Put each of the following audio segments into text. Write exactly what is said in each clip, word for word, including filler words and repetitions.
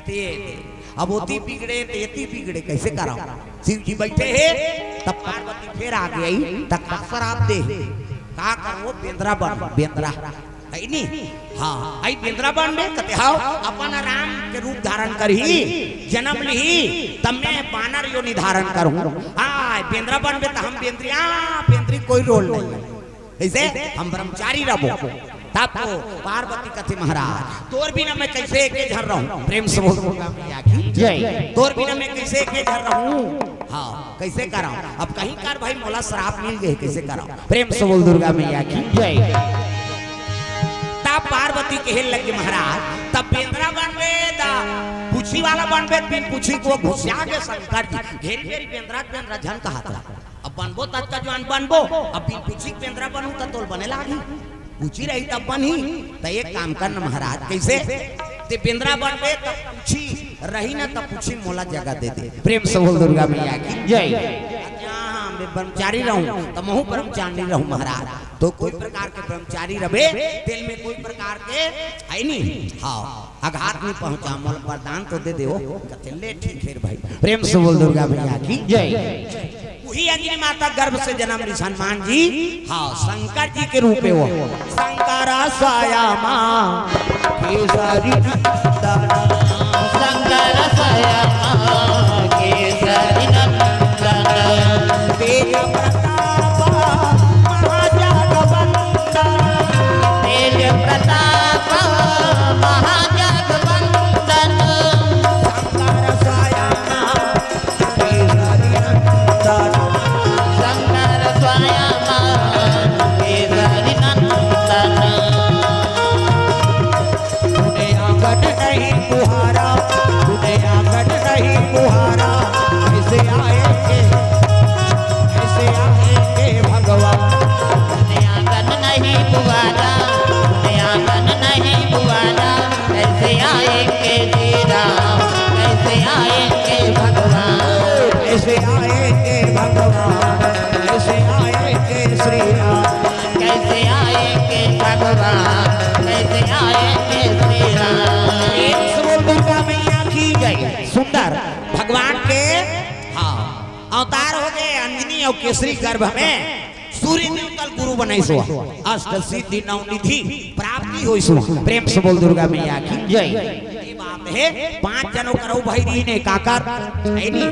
ते, अब ओती बिगड़े ते एती बिगड़े, कइसे करव? शिव जी बइठे हे, तब पार्वती फेर आ गई, तब का श्राप दे हे? का करव? बेंदरा बन, बेंदरा। हइ नी? हाँ, हइ बेंदरा बनबे, कथे हव, अपन राम के रूप धारण करही, जनम लिही, तब मैं बानर योनि धारण करहूँ। हाँ, बेंदरा बनबे त हम बेंदरी, हाँ, बेंदरी कोई role नहीं। कइसे? हम ब्रह्मचारी रहबो। तब तो पार्वती कथे, महाराज, तोर बिना मैं कइसे एके झन रहूं? प्रेम से बोल दुर्गा मैया की जय। तोर बिना मैं कइसे एके झन रहूं? हाँ, कइसे करव? अब कहीं कर भाई, मोला श्राप मिल गे, कइसे करव? प्रेम से बोल दुर्गा मैया की जय। तब पार्वती कहे लगे, महाराज, तब बेंदरा बनबे, त पूछी वाला बनबे, बिन पूछी के घुसिया गे शंकर जी। घेरी घेरी बेंदरा, बेंदरा झन कहत रहा। अब बनबो त अतका जुवान बनबो, अब बिन पूछी के बेंदरा बनहूं त तोल बने लागही। पूछी रही तब बनही। त एक काम कर न महाराज, कइसे? ते बेंदरा बनबे त पूछी रही न, त पूछी मोला जगह दे दे। प्रेम से बोल दुर्गा मैया की जय। हाँ, मैं ब्रह्मचारी रहूं त महूं ब्रह्मचारी रहूं महाराज। त कोई प्रकार के ब्रह्मचारी रहबे, तेल में कोई प्रकार के हइ नी। हाँ। आघात नहीं पहुंचा, मोला वरदान तो दे देव। कथे, ले ठीक हे भाई। प्रेम से बोल दुर्गा मैया की जय। उही अंजनी माता गर्भ से जनम लिस हनुमान जी। हाँ, शंकर जी के रूप हे वो। शंकर स्वयं केसरी नंदन। शंकर स्वयं केसरी नंदन। तेज प्रताप महाजगवंदन। तेज प्रताप महाजगवंदन। शंकर स्वयं केसरी नंदन। शंकर स्वयं केसरी नंदन। तूने आंगन नहीं पुहारा, तूने आंगन नहीं पुहारा, कैसे आएंगे, कैसे आएंगे भगवान? तूने आंगन नहीं पुहारा, तूने आंगन नहीं पुहारा, कैसे आएंगे श्री राम, कैसे आएंगे भगवान? कैसे आएंगे भगवान, कैसे आएंगे श्री राम? कैसे आएंगे भगवान, कैसे आएंगे श्री राम? प्रेम से बोल दुर्गा मैया की जय। सुंदर भगवान के, हाँ, अवतार हो गए अंजनी अउ केसरी गर्भ में। सूर्य देवता ल गुरु बनाइस हे। अष्ट सिद्धि नौ निधि प्राप्ति होइस हे। प्रेम से बोल दुर्गा मैया की जय। ये बात हे, पांच जनों करऊ भाई री ने काकर, हइ नी?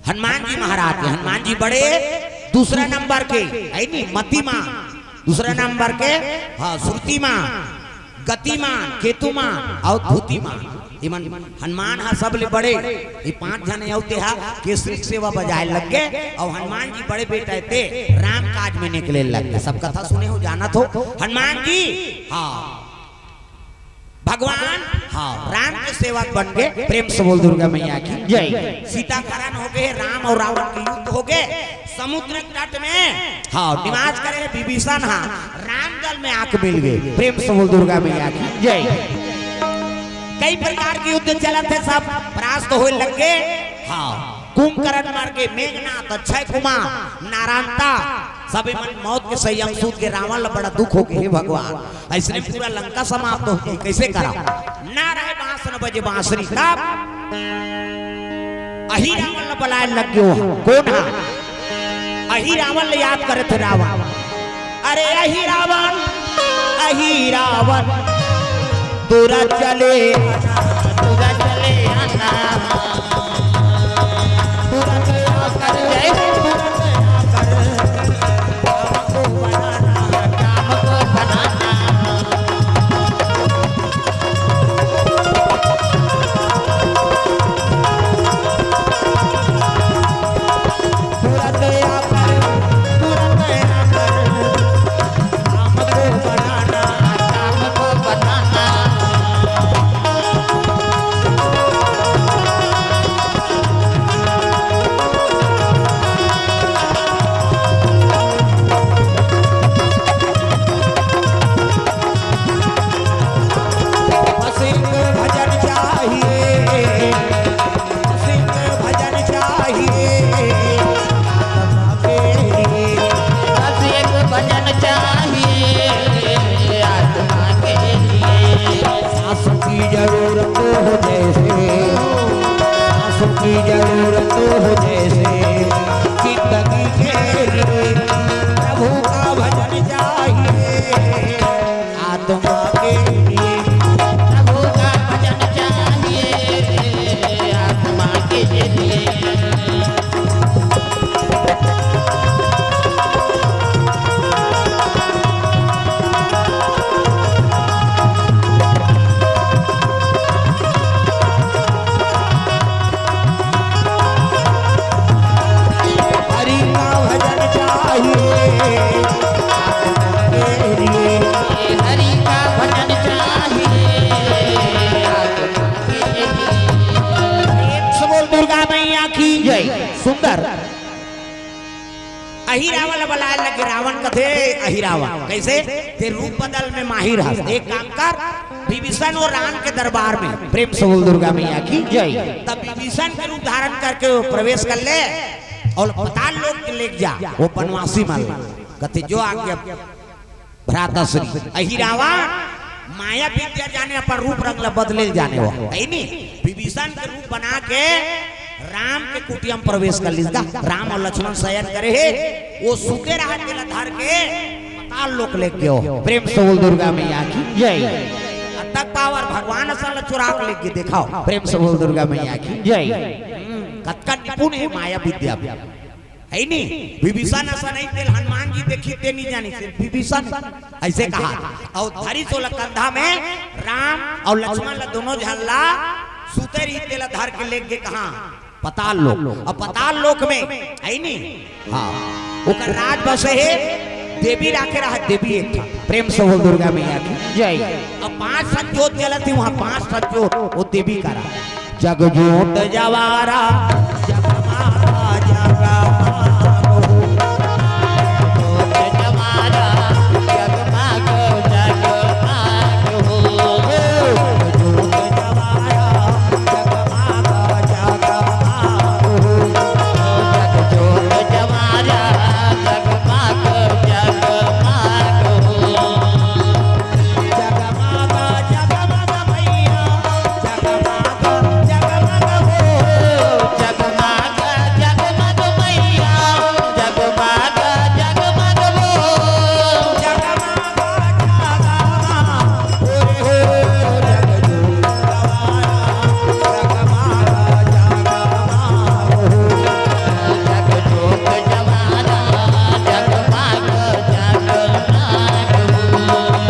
हनुमान जी महाराज के, हनुमान जी बड़े दूसरा नंबर के, हइ नी, मतिमान, दूसरा नंबर के, हाँ, श्रुतिमान, गतिमान, केतुमान अउ धूतिमान। इमन हनुमान हा सबले बड़े, ये पांच झन अउ ते हा केसरी के सेवा बजाए लग गे, अउ हनुमान जी बड़े बेटा हे ते राम काज में निकले लग गे। सब कथा सुने हो, जानत हो हनुमान जी, हाँ। भगवान, हाँ, राम के सेवक बन गे। प्रेम से बोल दुर्गा मैया की जय। सीता के हरण हो गे, राम अउ रावण के युद्ध हो गे, समुद्र के तट में, हाँ, निवास करे विभीषण, हाँ, राम जल में आके मिल गे। प्रेम से बोल दुर्गा मैया की जय। कई प्रकार के युद्ध चलत हे, सब परास्त होए लग गे। हाँ, कुंभकर्ण मर गे, मेघनाथ, अक्षय कुमार, नारांता, सबे मन मौत के संयम सूत गे। रावण ला बड़ा दुख हो गे, हे भगवान, अइसने पूरा लंका समाप्त हो गे, कइसे करव? ना रहे बांस न बजे बांसुरी, तब अही रावण ला बलाए लग गे। कोन हा? अही रावण ला याद करत हे रावण। अरे अही रावण, अही रावण, दूर चले आना, दूर चले आना। तुरंत आकर, जय, तुरंत आकर, हमको बनाना, हमको बनाना। तुरंत आकर, तुरंत आकर, हमको बनाना, हमको बनाना। जरूरत हो जैसे, सांसों की जरूरत हो जैसे, जिंदगी के लिए प्रभु का भजन चाहिए, आत्मा के लिए। प्रभु का भजन चाहिए, आत्मा के लिए। हरि का भजन चाहिए, आत्मा के लिए। हरि का भजन चाहिए, आत्मा के लिए। प्रेम से बोल दुर्गा मैया की जय। सुंदर। अहिरावण बलाय लगे, रावण कथे, "अहिरावण, कैसे? ते रूप बदल में माहिर हस। एक काम कर, विभीषण और राम के दरबार में।" प्रेम से बोल दुर्गा मैया की जय। तब विभीषण के रूप धारण करके वो प्रवेश कर ले और पाताल लोक के लेके जा, वो बनवासी मान ला। कथे, "जो आ गया।" भ्राताश्री अहिरावण माया विद्या जाने, अपन रूप रंग ला बदले जाने हो, है नी? विभीषण के रूप बना के राम के कुटिया में प्रवेश कर लीस गा। राम और लक्ष्मण शयन करे हे, वो सुते रहा, तेला धर के पाताल लोक ले गयो। प्रेम से बोल दुर्गा मैया की जय। अतक पावर भगवान असन ला चुरा के लेके देखाओ। प्रेम से बोल दुर्गा मैया की जय। हम्म, कतका निपुण हे माया विद्या में। है नी? विभीषण असन नहीं, तेल हनुमान जी देखी, ते नहीं जानी, सिर्फ विभीषण ऐसे कहा। और धरी सोला कंधा में राम और लक्ष्मण ला, दोनों झन ला सुते रही, तेला धर के लेके कहाँ? पाताल लोक। और पाताल लोक में, है नी? हाँ, ओकर राज बसे हे, देवी राखे रहा, देवी एक ठा। प्रेम से बोल दुर्गा मैया की जय। अब पांच ठन जोत जलत ही वहाँ, पांच ठन जोत वो देवी करा। जग जोत जवारा, जगमागा जगमागो। जोत जवारा, जगमागा जगमागो। जोत जवारा, जगमागा जगमागो। जग जोत जवारा, जगमागा जगमागो। जगमागा जगमागा मैया, जगमागा जगमागा हो। जगमागा जगमागा मैया, जगमागा जगमागा हो। जगमागा जगमागा हो रे हो, जग जोत जवारा, जगमागा जगमागा हो। जग जोत जवारा, जगमागा जगमागा हो। जग जोत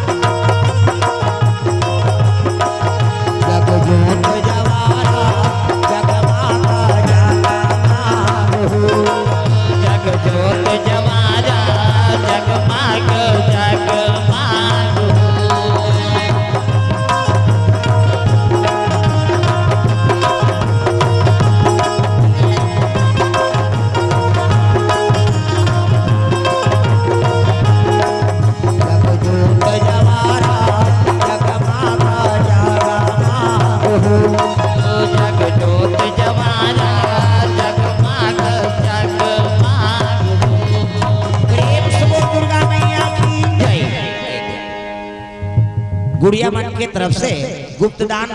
जवारा, जगमागा जगमाग हो। जग जोत जवारा, जगमाग जगमाग हो। जग जोत जवारा, जगमागा जगमाग हो। जग जोत जवारा, जगमागा जगमाग हो। प्रेम से बोल दुर्गा मैया की जय। गुड़िया मन के तरफ से गुप्त दान,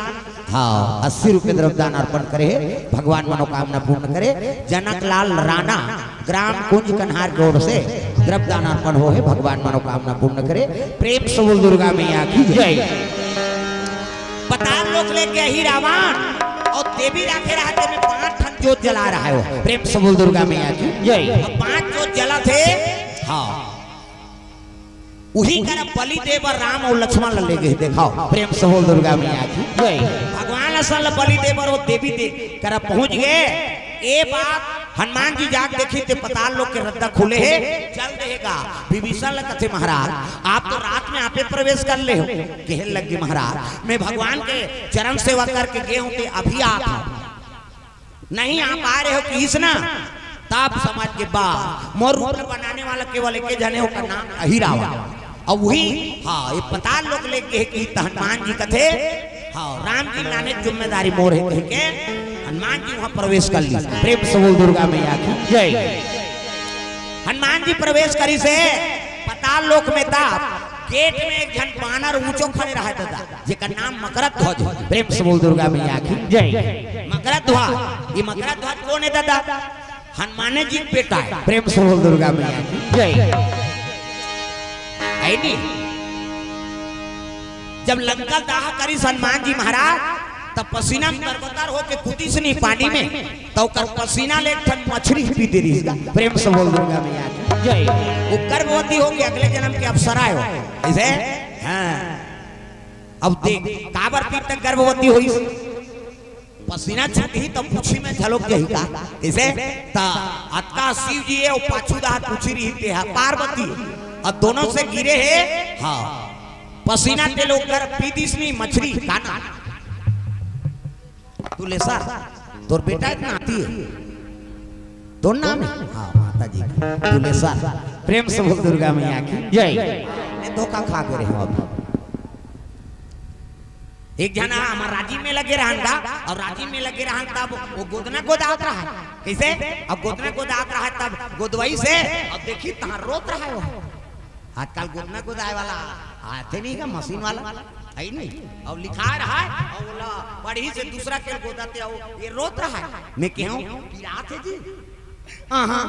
हाँ, अस्सी रुपये द्रव्य दान अर्पण करे हे, भगवान मनोकामना पूर्ण करे। जनक लाल राणा, ग्राम कुंज कन्हार के ओर से द्रव्य दान अर्पण हो हे, भगवान मनोकामना पूर्ण करे। प्रेम से बोल दुर्गा मैया की जय। पाताल लोक ले गे अहिरावण और देवी राखे रहा, जेमे पांच ठन जोत जला रहा हे वो। प्रेम से बोल दुर्गा मैया की जय। अब पांच जोत जलत हे, हाँ। उही करा बलि दे बर राम अउ लक्ष्मण ल ले गे, देखाव। प्रेम से बोल दुर्गा मैया की जय। भगवान असन ल बलि दे बर वो देवी दे करा पहुंच गे। ए बात हनुमान जी जाके देखिस ते पताल लोक के रद्दा खुले हे, चल देहे गा। विभीषण ल कथे, महाराज, आप तो रात में आपे प्रवेश कर ले हो। कहे लगे, महाराज, मैं भगवान के चरण सेवा करके गे हूं ते अभी आत हूं। नहीं आप आ रहे हो किहिस ना, तब समझ गे बा, मोर रूप ल बनाने वाला केवल एके झन हे, ओकर नाम अहिरावण। अउ वही, हां, ये पताल लोक ले गे हे कि त हनुमान जी कथे, हां, राम जी लाने जिम्मेदारी मोर हे कहिके हनुमान जी वहां प्रवेश कर लिस। प्रेम से बोल दुर्गा मैया की जय। हनुमान जी प्रवेश करिस हे पताल लोक में, त गेट में एक झन बानर ऊंचो खड़े रहय ददा, जेकर नाम मकरत ध्वज हे। प्रेम से बोल दुर्गा मैया की जय। मकरत ध्वज, ये मकरत ध्वज कोन हे ददा? हनुमाने जी के बेटा हे। प्रेम से बोल दुर्गा मैया की जय। हे नी? जब लंका दाह करिस हनुमान जी महाराज, तब पसीना में तरबतर होके कूदिस नी पानी में, त ओकर पसीना ले एक ठन मछरी पी दे रिहिस गा। प्रेम से बोल दुर्गा मैया की जय। वो गर्भवती होके अगले जन्म के अप्सरा हो। कइसे? हां। अब देख, काबर पीत गर्भवती होइस? पसीना छूटही त पूछी में झलक जाही का? कइसे? त अतका शिव जी हे, अउ पाछू डहर पूछी रहिथे हा पार्वती, अउ दोनों से गिरे हे। हां, पसीना तेल ओकर पी दिस नी मछरी, का नाम? दुलेसर, तोर बेटा हे कि नाती हे? तोर नाम हे? हां, माता जी की। दुलेसर, प्रेम से बोल दुर्गा मैया की जय। मैं धोखा खा गे रहेंव अभी। एक झन हमर राजिम में लगे रहन गा, अउ राजिम में लगे रहन तब वो गोदना गोदावत रहय। कइसे? अब गोदना गोदावत रहय तब गोदवइस हे, अब देखिस तहां रोत रहय वो। आजकल गोदना गोदाय वाला आथे नहीं का, मशीन वाला, हे नहीं? अउ लिखाय रहय, अउ ओला पढ़िस हे दूसरा के गोदत हे, अउ ये रोत रहय। मैं कहेंव, "पिरात हे जी?" हां, हां।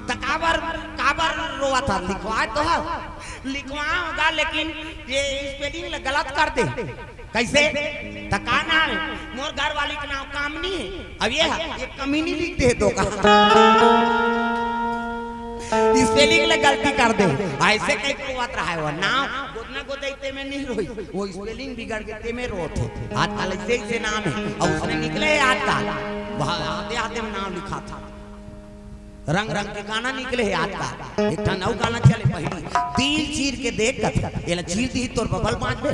त काबर, काबर रोवत हस? लिखवाय तो हस, लिखवाय हों गा, लेकिन ये spelling ल गलत कर दे। कइसे? त का नाम हे? मोर घरवाली के नाम कामनी हे। अब ये हे, ये कमीनी लिख दे तो का? Spelling ल गलती कर दे। अइसे कहिके रोवत रहय वो। नाम गोदना गोदई ते में नहीं रोइस, वो spelling बिगड़ गे ते में रोत हे। आजकल अइसे, अइसे नाम हे, अउ उसने निकले हे आजकल। वहां आते, आते में नाम लिखाथे। रंग रंग के गाना निकले हे आजकल। एक ठन अउ गाना चले पहिली, "दिल चीर के देख कथे, एला चीर दिही तोर बबल बांचबे।"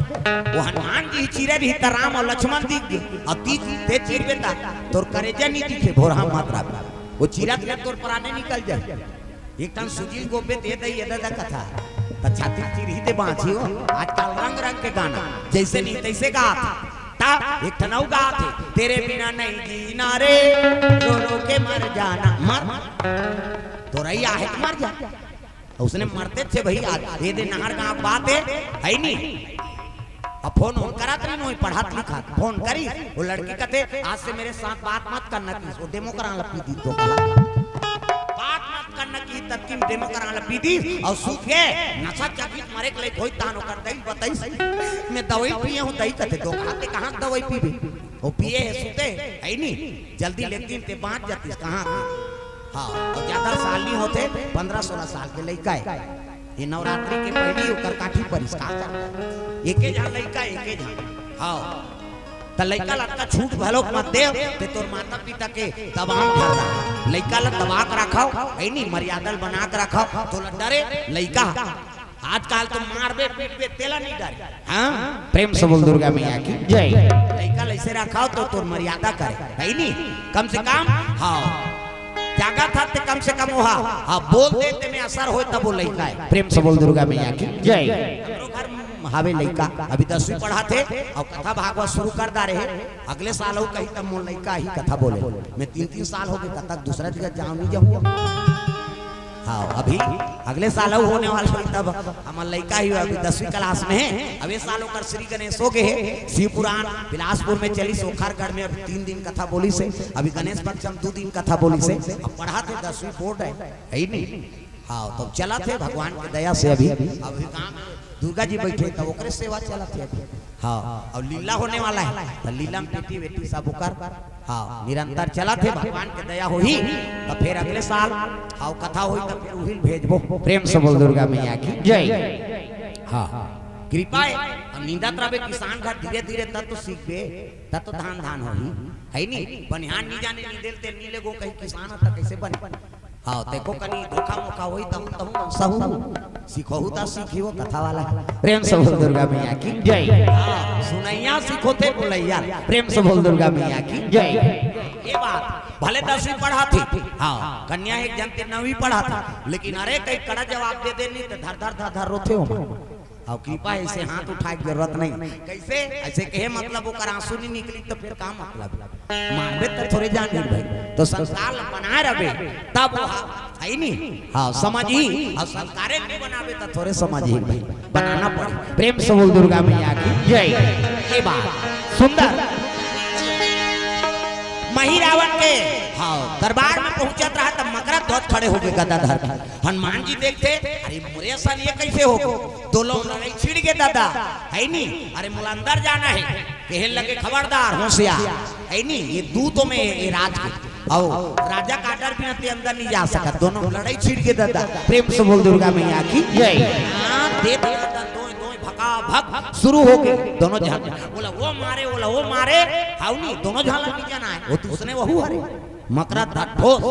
वो हनुमान जी चीरे रहिस त राम अउ लक्ष्मण दिख गे, अउ ती ते चीरबे त तोर करेजा नी दिखे, भोरहा मात्रा में। वो चीरत ले तोर पराने निकल जाय। एक ठन सुजील गोपे दे दई, ये ददा कथा। त छाती चीरही ते बांची हो। आजकल रंग रंग के गाना, जइसे नहीं तइसे गात। त एक ठन अउ गात हे, "तेरे बिना नहीं जीना रे, रो रो के मर जाना।" मर, मर। तोरई आहे त मर जा। उसने मरते थे भई, आज ये दे नहर गांव बात हे, हे नी? अब फोन होन करत रहिन, वही पढ़त लिखत। फोन करिस, वो लड़की कथे, "आज से मेरे साथ बात मत करना" किहिस, वो डेमो करान ल पी दिस तो कहा। बात मत करना किहिस, तब किम डेमो करान ल पी दिस, अउ सूत गे, नशा चघिस, मरे के लइक होइस, तहां ओकर दई ल बतइस, "मैं दवई पिए हंव।" दई कथे, "तो कहां ते, कहां के दवई पीबे?" वो पिए हे, सूते हे, हे नी? जल्दी लेतिन ते बांच जातिस, कहां के? हां, अउ जादा साल नी होथे, पंद्रह सोलह साल के लइका हे। ये नवरात्रि के पहिली ओकर काठी परिस का। एके झन लइका, एके झन। हां। त लइका ल अतका छूट घलोक मत दे, ते तोर माता पिता के दबाव धर रहा। लइका ल दबा के रखव, हे नी, मर्यादा ल बना के रखव, तोला डरे लइका। आजकल तो मारबे, पीटबे, तेला नहीं डरे। हां, प्रेम से बोल दुर्गा मैया की जय। लइका ल अइसे रखव तो तोर मर्यादा करे, हे नी? कम से कम, हां, जागत हस ते कम से कम ओहा, हां, बोल दे ते में असर होय तब वो लइका हे। प्रेम से बोल दुर्गा मैया की जय। हमरो घर हावे लइका, अभी दसवीं पढ़त हे, अउ कथा भागवत शुरू कर डारे हे। अगले साल अउ कही तब मोर लइका ही कथा बोले। मैं तीन तीन साल हो गे, कतक दूसरा जगह जांव नहीं जाहूं। हां, अभी अगले साल अउ होने वाला हे, तब हमर लइका ही अभी दसवीं class में हे। अब ए साल ओकर श्री गणेश हो गे हे, शिव पुराण बिलासपुर में चलिस, ओखरगढ़ में अभी तीन दिन कथा बोलिस हे, अभी गणेश पक्ष में दू दिन कथा बोलिस हे। अब पढ़त हे, दसवीं board हे, हे नी? हां, तो चलत हे भगवान के दया से अभी, अभी गांव में दुर्गा जी बइठे, तब ओकरे सेवा चलत हे अभी। हां, अउ लीला होने वाला हे, त लीला में बेटी, बेटी सब ओकर, हां, निरंतर चलत हे, भगवान के दया होही, त फेर अगले साल, हां, कथा होही, त फेर उही ल भेजबो। प्रेम से बोल दुर्गा मैया की जय। हां, कृपा हे। नींदत रहिबे किसान घर धीरे धीरे, तब तो सीखबे, तब तो धान धान होही, है नी? बनिहार नी जाने नींदे ल, ते नी लेगो कहीं किसान ह त कइसे बने? हाँ, तेको कनी धोखा मोखा होही तहूँ तहूँ सहू, सीखोहू त सीखी वो कथा वाला। प्रेम से बोल दुर्गा मैया की जय। हाँ, सुनइया सीखोथे बोलइया। प्रेम से बोल दुर्गा मैया की जय। ये बात भले दसवीं पढ़ाथे, हाँ, कन्या एक जन ते नवीं पढ़ाथे, लेकिन अरे कहीं कड़ा जवाब दे दे नी त धर धर धर धर रोथे हो। अउ कृपा अइसे हाथ उठाए के जरूरत नहीं। कइसे? अइसे कहे मतलब ओकर आंसू नहीं निकली त फेर का मतलब? मारबे त थोरे जान गिर भाई। त संस्कार ल बनाए रहिबे, तब वो हा-, है नी? हाँ, समझही। अउ संस्कारे नहीं बनाबे त थोरे समझही भाई, बनाना पड़ही। प्रेम से बोल दुर्गा मैया की जय। ये बात सुंदर। मही रावण के, हाँ, दरबार में पहुंचत रहा तब मकरा ध्वज खड़े होके गदा धर के। हनुमान जी देखथे, अरे मोरे असन ये कइसे होगे? दोनों लड़ई छिड़ गे ददा, है नी? अरे मोला अंदर जाना हे। कहे लगे खबरदार होशियार, है नी? ये दूत में ये राज के, अउ राजा का आर्डर बिना ते अंदर नहीं जा सकत। दोनों लड़ई छिड़ गे ददा। प्रेम से बोल दुर्गा मैया की जय। हाँ, दे दे ददा, दोय दोय भका भक शुरू होगे दोनों झन। बोला वो मारे, बोला वो मारे, हाउ नी, दोनों झन ला नहीं जाना हे, वो दूसरे वहू हरे। मकरा धठोस।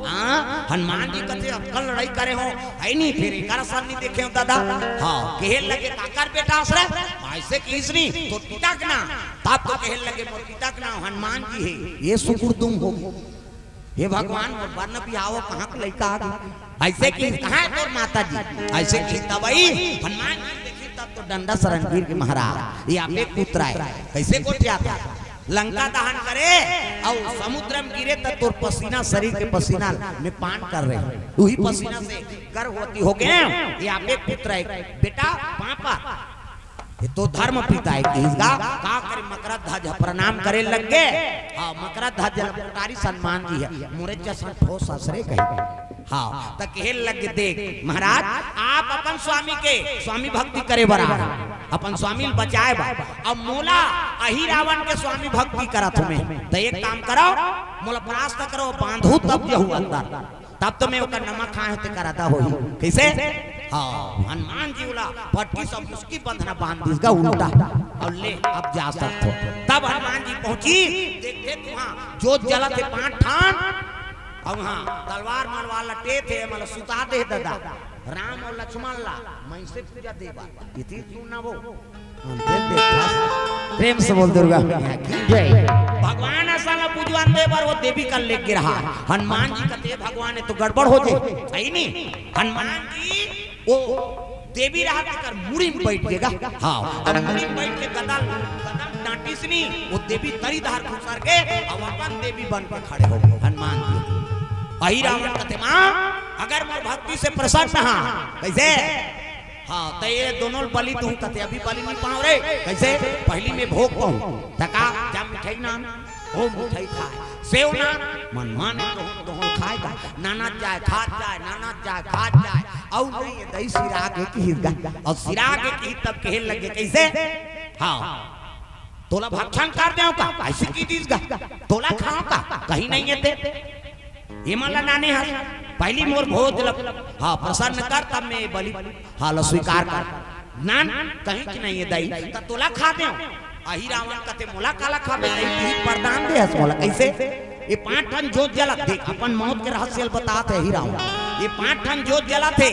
हाँ, हनुमान जी कथे अतका लड़ई करे हो, है नी? फेर एकर असन नहीं देखे हो ददा। हाँ, कहे लगे काकर बेटा अस रे, अइसे किहिस नी, तोर पिता के नाम। तब तो कहे लगे मोर पिता के नाम हनुमान जी हे। ये सुकुर तुम हो। हे भगवान, मोर बर न बिहाव, कहाँ के लइका आ गे? अइसे किहिस, कहाँ हे तोर माता जी? अइसे किहिस तब आई हनुमान जी देखिस तब तो डंडा सरन गिर गे महाराज, ये आप एक पुत्र आय। कइसे गोठियाथे? लंका दहन करे अउ समुद्र में गिरे त तोर पसीना, शरीर के पसीना में पान कर रहे, उही पसीना से गर्भवती हो गे। ये आप एक पुत्र आय बेटा, पापा ये तो धर्म पिता हे किहिस गा। का करे, मकरा ध्वज प्रणाम करे लग गे। हाँ, मकरा ध्वज ल कोटारी हनुमान जी हे, मोरे जसन ठोस अस रे कही। हाँ, त कहे लग गे, देख महाराज, आप अपन स्वामी के स्वामी भक्ति करे बर आ, अपन स्वामी ल बचाए बर, अब मोला अही रावण के स्वामी भक्ति करत हो मैं, त एक काम करो, मोला परास्त करो, बांधू तब जहू अंदर। तब तो मैं ओकर नमक खाए होते कराता होही। कइसे? हाँ, हनुमान जी ओला पट्टी से उसकी बंधना बांध दिस गा उल्टा। अउ ले, अब जा सकत हो। तब हनुमान जी पहुंची, देखथे तुहाँ जोत जलत हे पांच ठान, अउ हाँ, तलवार मलवार लटे थे, मतलब सुता दे ददा। राम अउ लक्ष्मण ला, मैं से पूजा देवा। इति सुनना वो। हाँ, देख, देख, बस। प्रेम से बोल दुर्गा मैया की जय। भगवान असन ला पूजवान दे बर वो देवी कर लेके रहा। हनुमान जी कथे भगवान, ये तो गड़बड़ हो जाए, सही नहीं? हनुमान जी वो देवी रहा तेकर मुड़ी में बैठ गेगा। हाँ, अब मुड़ी में बैठ के गदल, गदल डांटिस नी, वो देवी तरी धार घुसर के, अब अपन देवी बन के खड़े हो गे हनुमान जी। अही रावण कथे, माँ, अगर मोर भक्ति से प्रसन्न हा, कइसे? हाँ, त ये दोनों बलि दूं, कथे अभी बलि नहीं पाओ रे। कइसे? पहली मैं भोग पाऊं। त का? जा मिठाई नान, ओ मिठाई खाए, सेव नान, मन माने दोहों, दोहों खाए का। नाना जाए, खात जाए, नाना जाए, खात जाए। अउ नहीं ये दई सिरा गे किहिस गा। अउ सिरा गे किहिस तब कहे लगे, कइसे? हाँ। तोला भक्षण कर देव का? अइसे किहिस गा। तोला खाव का? कहीं नहीं हे ते। एमा ला नाने हस, पहली मोर भोज ल, हाँ, प्रसन्न कर, तब मैं बलि, हाँ, ल स्वीकार कर। नान, कहीं कि नहीं हे दई, त तोला खा देव। अही रावण कथे, मोला काला खाबे, दई, तू ही वरदान दे हस मोला, कइसे? ये पांच ठन जोत जलत, देख, अपन मौत के रहस्य ल बतात हे अही रावण। ये पांच ठन जोत जलत हे,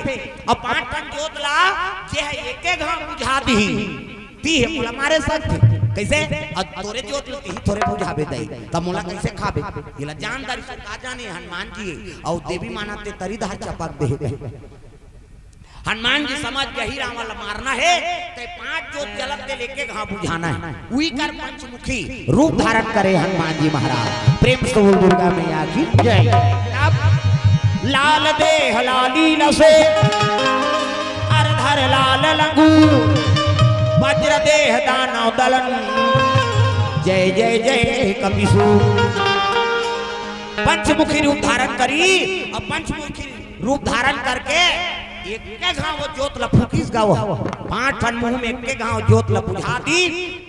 अउ पांच ठन जोत ला, जे हे एके घांव बुझा दिही, ती हे मोला मारे सकथे। कइसे? अउ तोरे जोत ल तिही थोरे बुझाबे दई, त मोला कइसे खाबे? एला जान डारिस का जाने हनुमान जी हे, अउ देवी माना ते तरी धार चपक दे। हनुमान जी समझ गे अही रावण ल मारना हे, ते पांच जोत जलत तेल एके घांव बुझाना हे। उही कर पंचमुखी रूप धारण करे हनुमान जी महाराज। प्रेम से बोल दुर्गा मैया की जय। अब लाल देह लाली लसे, अर धर लाल लंगू, वज्र देह दानव दलन, जय जय जय कपिसू। पंचमुखी रूप धारण करी, अउ पंचमुखी रूप धारण करके एके घांव वो जोत ल फूकिस गा वो। पांच ठन मुंह में एके घांव जोत ल बुझा दी,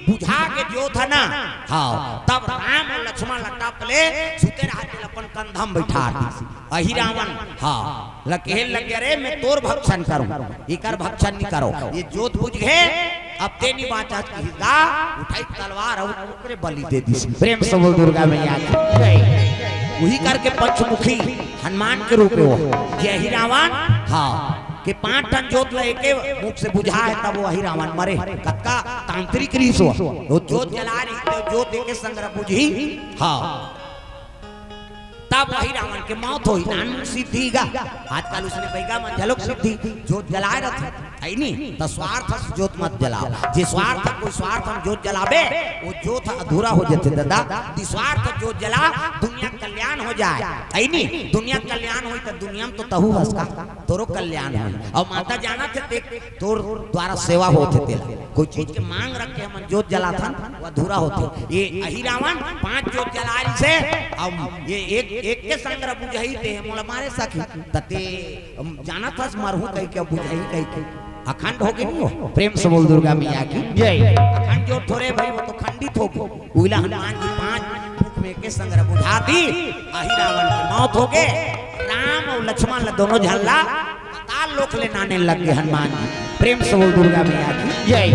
बुझा के जोत हे ना, हाँ, तब राम अउ लक्ष्मण ल टप ले सुते रहत तेला अपन कंधा म बैठा दिस। अही रावण, हाँ, ल कहे लग गे, "अरे, मैं तोर भक्षण करूं, एकर भक्षण नहीं करो।" ये जोत बुझ गे, अब ते नी बाँचस कहिस गा, उठाई तलवार अउ ओकरे बलि दे दिस। प्रेम से बोल दुर्गा मैया की जय। उही करके पंचमुखी हनुमान के रूप में वो, जे अही रावण, हाँ, के पांच ठन जोत ल एके मुख से बुझाय, तब वो अही रावण मरे। कतका तांत्रिक रिहिस वो, वो जोत जलाय रहिस त जोत एके संग ल बुझही, हाँ, तब अही रावण के मौत होही, नानमुन सिद्धि गा। आजकल उसने बइगा मन घलोक सिद्धि जोत जलाय रथे, हइ नी? त स्वार्थ से जोत मत जलाव। जे स्वार्थ, कोई स्वार्थ म जोत जलाबे, वो जोत ह अधूरा हो जथे ददा। निस्वार्थ जोत जला, दुनिया कल्याण हो जाय, हइ नी? दुनिया कल्याण होही त दुनिया म तो तहू हस का, तोरो कल्याण होही। अउ माता जानत हे ते तोर द्वारा सेवा होत हे तेला। कोई चीज के मांग रख के हमन जोत जलाथन, वो अधूरा होथे। ये अही रावण पांच जोत जलाय रिहिसे, अउ ये एक, एके संग ल बुझाही ते मोला मारे सकही। त ते जानत हस मरहूं कहिके, बुझाही कहिके। अखंड होगे नी वो। प्रेम से बोल दुर्गा मैया की जय। अखंड जोत थोरे भई, वो तो खंडित होगे। उही ला हनुमान जी पांच मुख में एके संग ल बुझा दिस, अही रावण के मौत होगे। राम अउ लक्ष्मण ल दोनों झन ला पाताल लोक ले नाने लग गे हनुमान जी। प्रेम से बोल दुर्गा मैया की जय।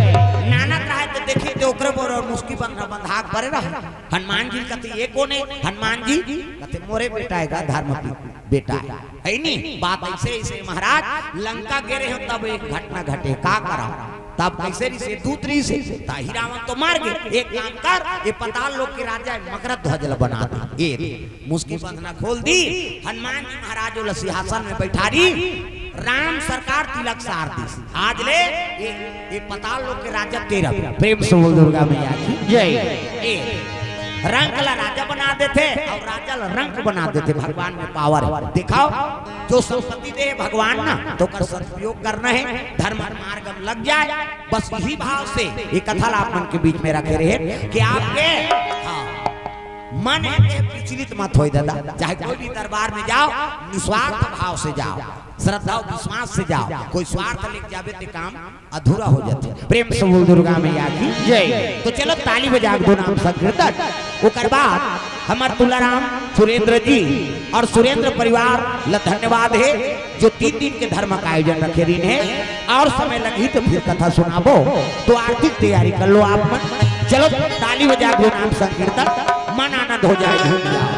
नानत रहय त देखिस ते ओकरे बर अउ मुसकी बंधना बंधा के परे रहय। हनुमान जी कथे, "ये कोन हे?" हनुमान जी कथे, "मोरे बेटा हे गा, धरम के बेटा हे।" हइ नी? बात अइसे, अइसे महाराज लंका गे रहेंव तब एक घटना घटे, का करंव? तब कइसे रिहिसे? दूत रिहिसे, त अही रावण तो मर गे। एक काम कर, ये पाताल लोक के राजा मकरध्वज ल बना दे। ए मुसकी बंधना खोल दिस, हनुमान जी महाराज ओला सिंहासन में बइठा दिस, राम सरकार तिलक सार दिस। आज ले ये, ये पाताल लोक के राजा तें रह। प्रेम से बोल दुर्गा मैया की जय। ए रंक ला राजा बना देथे अउ राजा ला रंक बना देथे। भगवान में पावर हे। देखव, जो संपत्ति दे हे भगवान ना, त ओकर सदुपयोग करना हे, धरम मार्ग म लग जाय। बस इही भाव से ये कथा ला आप मन के बीच में रखे रहेन कि आपके, हाँ, मन हे ते विचलित मत होय ददा। चाहे कोई भी दरबार में जाव, निस्वार्थ भाव से जाव, श्रद्धा अउ विश्वास से जाव। कोई स्वार्थ लेके जाबे ते काम अधूरा हो जाथे। प्रेम से बोल दुर्गा मैया की जय। तो चलो ताली बजा के दो नाम संकीर्तन। ओकर बाद हमर तुलाराम सुरेंद्र जी अउ सुरेंद्र परिवार ल धन्यवाद हे, जो तीन दिन के धरम के आयोजन रखे रहिन हे। अउ समय लगही त फिर कथा सुनाबो, तो आरती के तैयारी कर लो आप मन। चलो ताली बजा के दो नाम संकीर्तन, मन आनंद हो जाय, झूम जाव।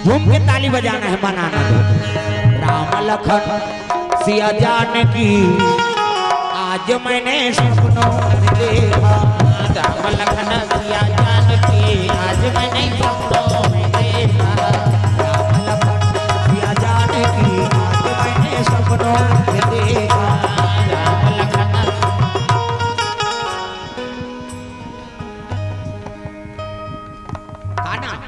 झूम के ताली बजाना हे, मन आनंद हो। राम लखन सिया जानकी, आज मैंने सपनों में देखा। राम लखन सिया जानकी, आज मैंने सपनों में देखा। राम लखन सिया जानकी, आज मैंने सपनों में देखा। राम लखन का नाम?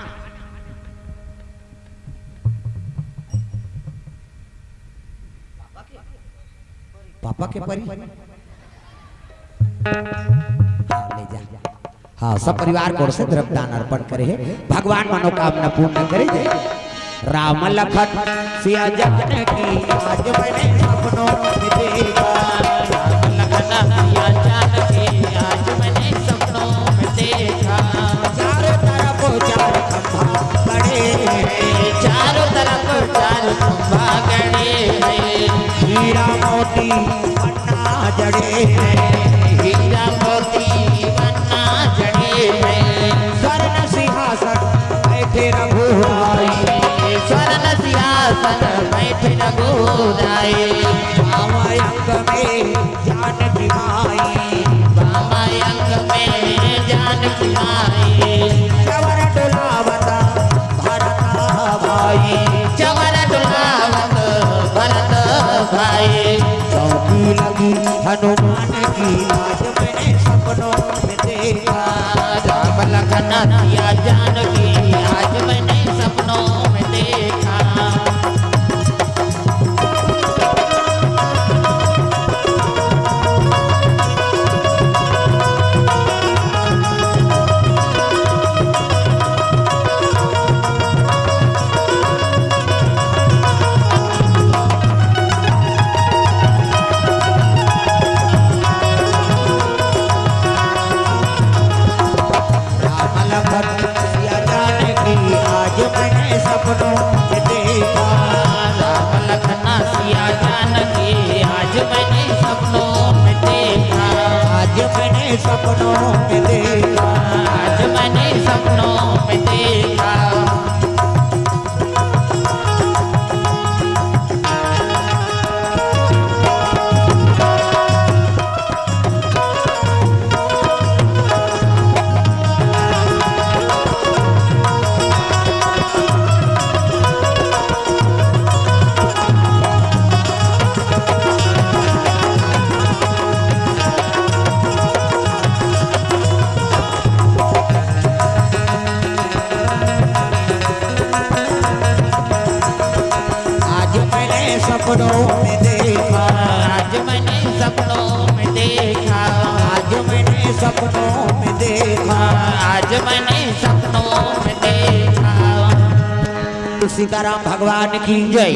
पापा के परी। हाँ, ले जा। हाँ, सब परिवार के ओर से द्रव्य दान अर्पण करे हे। भगवान मनोकामना पूर्ण करे। जय राम लखन सिया जानकी, आज मैंने सपनों में देखा। राम लखन सिया जानकी, आज मैंने सपनों में देखा। चारों तरफ चार खंभा बड़े हैं। चारों तरफ चार खंभा गड़े हैं। हीरा मोती पन्ना जड़े हैं। हीरा मोती पन्ना जड़े हैं। स्वर्ण सिंहासन बैठे रघुराई। स्वर्ण सिंहासन बैठे रघुराई। बावां अंग में जानकी माई। बावां अंग में जानकी माई। चवर डोलावत भरत भाई। चवर डोलावत भरत भाई। चौकी लगी हनुमान की, आज मैंने सपनों में देखा। राम लखन सिया जानकी, आज मैंने सपनों में देखा। राम लखन सपनों में देखा। आज मैंने सपनों में देखा। आज मैंने सपनों में देखा। आज मैंने सपनों में देखा। आज मैंने सपनों में देखा। आज मैंने सपनों में देखा। सीताराम भगवान की जय।